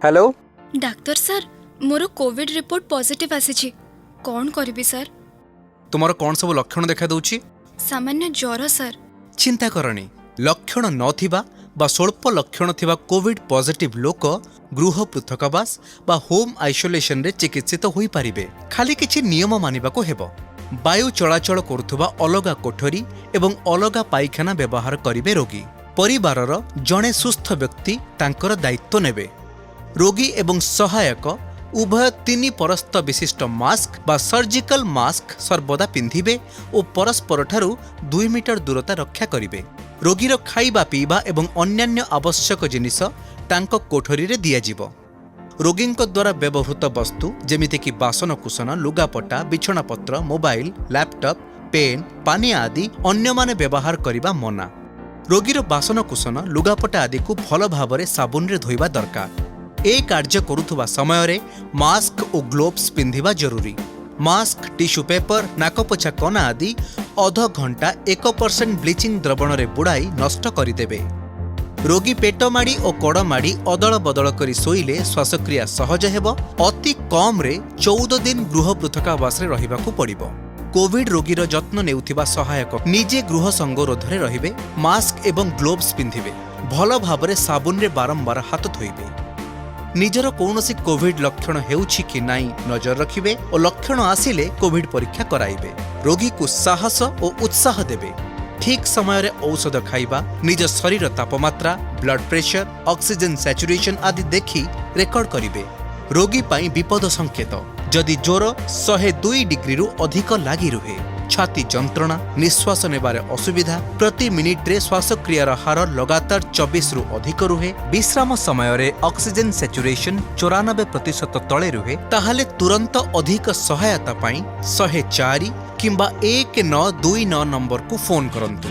Hello. ଡାକ୍ତର sir, ମୋର Covid report positive ଆସିଛି। କ'ଣ କରିବି ସାର୍? ତୁମର କ'ଣ ସବୁ ଲକ୍ଷଣ ଦେଖାଦେଉଛି? ସାମାନ୍ୟ ଜ୍ୱର ସାର୍। ଚିନ୍ତା କରନି। ଲକ୍ଷଣ ନଥିବା ବା ସ୍ୱଳ୍ପ ଲକ୍ଷଣ ଥିବା କୋଭିଡ ପଜିଟିଭ୍ ଲୋକ ଗୃହ ପୃଥକବାସ ବା ହୋମ୍ ଆଇସୋଲେସନରେ ଚିକିତ୍ସିତ ହୋଇପାରିବେ। ଖାଲି କିଛି ନିୟମ ମାନିବାକୁ ହେବ। ବାୟୁ ଚଳାଚଳ କରୁଥିବା ଅଲଗା କୋଠରୀ ଏବଂ ଅଲଗା ପାଇଖାନା ବ୍ୟବହାର କରିବେ ରୋଗୀ। ପରିବାରର ଜଣେ ସୁସ୍ଥ ବ୍ୟକ୍ତି ତାଙ୍କର ଦାୟିତ୍ୱ ନେବେ। ରୋଗୀ ଏବଂ ସହାୟକ ଉଭୟ ତିନି ପରସ୍ତ ବିଶିଷ୍ଟ ମାସ୍କ ବା ସର୍ଜିକାଲ ମାସ୍କ ସର୍ବଦା ପିନ୍ଧିବେ ଓ ପରସ୍ପରଠାରୁ 2 ମିଟର ଦୂରତା ରକ୍ଷା କରିବେ। ରୋଗୀର ଖାଇବା ପିଇବା ଏବଂ ଅନ୍ୟାନ୍ୟ ଆବଶ୍ୟକ ଜିନିଷ ତାଙ୍କ କୋଠରୀରେ ଦିଆଯିବ। ରୋଗୀଙ୍କ ଦ୍ୱାରା ବ୍ୟବହୃତ ବସ୍ତୁ, ଯେମିତିକି ବାସନକୁସନ, ଲୁଗାପଟା, ବିଛଣାପତ୍ର, ମୋବାଇଲ, ଲ୍ୟାପଟପ୍, ପେନ୍, ପାନୀୟ ଆଦି ଅନ୍ୟମାନେ ବ୍ୟବହାର କରିବା ମନା। ରୋଗୀର ବାସନକୁସନ, ଲୁଗାପଟା ଆଦିକୁ ଭଲ ଭାବରେ ସାବୁନରେ ଧୋଇବା ଦରକାର। ଏ କାର୍ଯ୍ୟ କରୁଥିବା ସମୟରେ ମାସ୍କ ଓ ଗ୍ଲୋଭ୍ସ ପିନ୍ଧିବା ଜରୁରୀ। ମାସ୍କ, ଟିସ୍ୟୁ ପେପର, ନାକପୋଛା କନା ଆଦି ଅଧ ଘଣ୍ଟା 1% ବ୍ଲିଚିଂ ଦ୍ରବଣରେ ବୁଡ଼ାଇ ନଷ୍ଟ କରିଦେବେ। ରୋଗୀ ପେଟ ମାଡ଼ି ଓ କଡ଼ ମାଡ଼ି ଅଦଳ ବଦଳ କରି ଶୋଇଲେ ଶ୍ୱାସକ୍ରିୟା ସହଜ ହେବ। ଅତି କମ୍ରେ 14 ଦିନ ଗୃହ ପୃଥକାବାସରେ ରହିବାକୁ ପଡ଼ିବ। କୋଭିଡ ରୋଗୀର ଯତ୍ନ ନେଉଥିବା ସହାୟକ ନିଜେ ଗୃହ ସଙ୍ଗରୋଧରେ ରହିବେ, ମାସ୍କ ଏବଂ ଗ୍ଲୋଭ୍ସ ପିନ୍ଧିବେ, ଭଲ ଭାବରେ ସାବୁନରେ ବାରମ୍ବାର ହାତ ଧୋଇବେ। ନିଜର କୌଣସି କୋଭିଡ ଲକ୍ଷଣ ହେଉଛି କି ନାହିଁ ନଜର ରଖିବେ ଓ ଲକ୍ଷଣ ଆସିଲେ କୋଭିଡ ପରୀକ୍ଷା କରାଇବେ। ରୋଗୀକୁ ସାହସ ଓ ଉତ୍ସାହ ଦେବେ। ଠିକ୍ ସମୟରେ ଔଷଧ ଖାଇବା, ନିଜ ଶରୀର ତାପମାତ୍ରା, ବ୍ଲଡ ପ୍ରେସର, ଅକ୍ସିଜେନ ସାଚୁରେସନ ଆଦି ଦେଖି ରେକର୍ଡ କରିବେ। ରୋଗୀ ପାଇଁ ବିପଦ ସଂକେତ: ଯଦି ଜ୍ୱର 102 ଡିଗ୍ରୀରୁ ଅଧିକ ଲାଗି ରୁହେ, ଛାତି ଯନ୍ତ୍ରଣା, ନିଶ୍ୱାସ ନେବାରେ ଅସୁବିଧା, ପ୍ରତି ମିନିଟ୍ରେ ଶ୍ୱାସକ୍ରିୟାର ହାର ଲଗାତାର 24ରୁ ଅଧିକ ରୁହେ, ବିଶ୍ରାମ ସମୟରେ ଅକ୍ସିଜେନ ସାଚୁରେସନ 94% ତଳେ ରୁହେ, ତାହେଲେ ତୁରନ୍ତ ଅଧିକ ସହାୟତା ପାଇଁ 104 କିମ୍ବା 1929 ନମ୍ବରକୁ ଫୋନ୍ କରନ୍ତୁ।